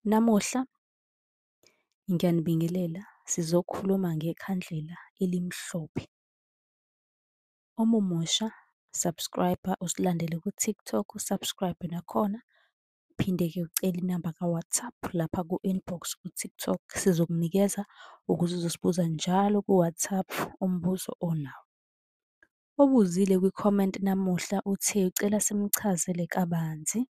Namuhla ngiyanibingelela, sizokhuluma ngekhandlela elimhlophe. Uma umusha, subscribe-a, usilandele ku-TikTok, u-subscribe nakhona. Uphinde-ke ucele inamba ka-WhatsApp lapha ku-inbox ku-TikTok, sizokunikeza ukuze uzosibuza njalo ku-WhatsApp umbuzo onawo. Obuzile kwi-comment namuhla uthe ucela simchazele kabanzi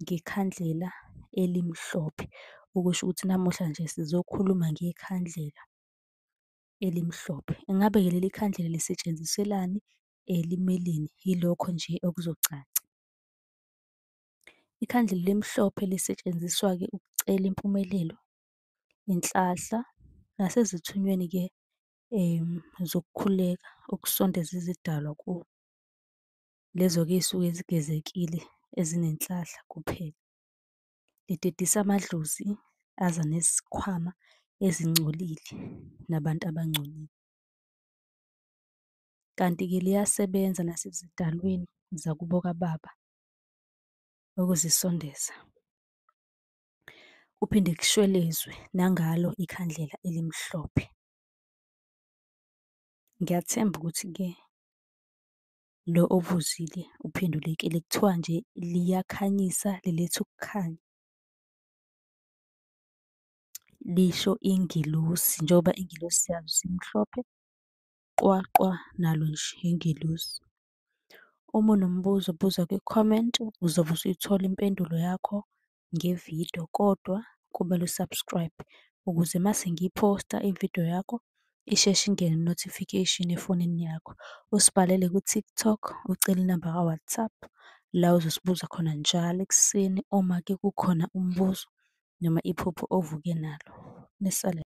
ngekhandlela elimhlophe, okusho ukuthi namuhla nje sizokhuluma ngekhandlela elimhlophe. Ingabe-ke leli khandlela lisetshenziselwani, limeleni? Yilokho nje okuzocaca. Ikhandlela elimhlophe lisetshenziswa-ke ukucela impumelelo, inhlahla, nasezithunyweni-ke zokukhuleka, ukusondeza izidalwa kuwe. Lezo-ke ey'suke zigezekile ezinenhlahla kuphela. Lidedisa amadlozi aza nezikhwama ezingcolile nabantu abangcolile. Kanti-ke liyasebenza nasezidalweni zakubo kababa ukuzisondeza. Kuphinde kushwelezwe nangalo ikhandlela elimhlophe. Ngiyathemba ukuthi-ke lo obuzile uphendulekile. Kuthiwa nje liyakhanyisa, liletha ukukhanya. Lisho ingelosi, njengoba ingelosi siyazi ukuthi imhlophe qwa qwa, nalo nje ingelosi. Uma unombuzo buza kwi-comment, uzobe usuyithola impendulo yakho ngevidiyo, kodwa kumele u-subscribe ukuze mase ngiyiphosta ividiyo yakho isheshe ingene i-notification efonini yakho. Usibhalele ku-TikTok, ucele inamba ka-WhatsApp, la uzosibuza khona njalo ekuseni uma-ke kukhona umbuzo noma iphupho ovuke nalo. Nisale.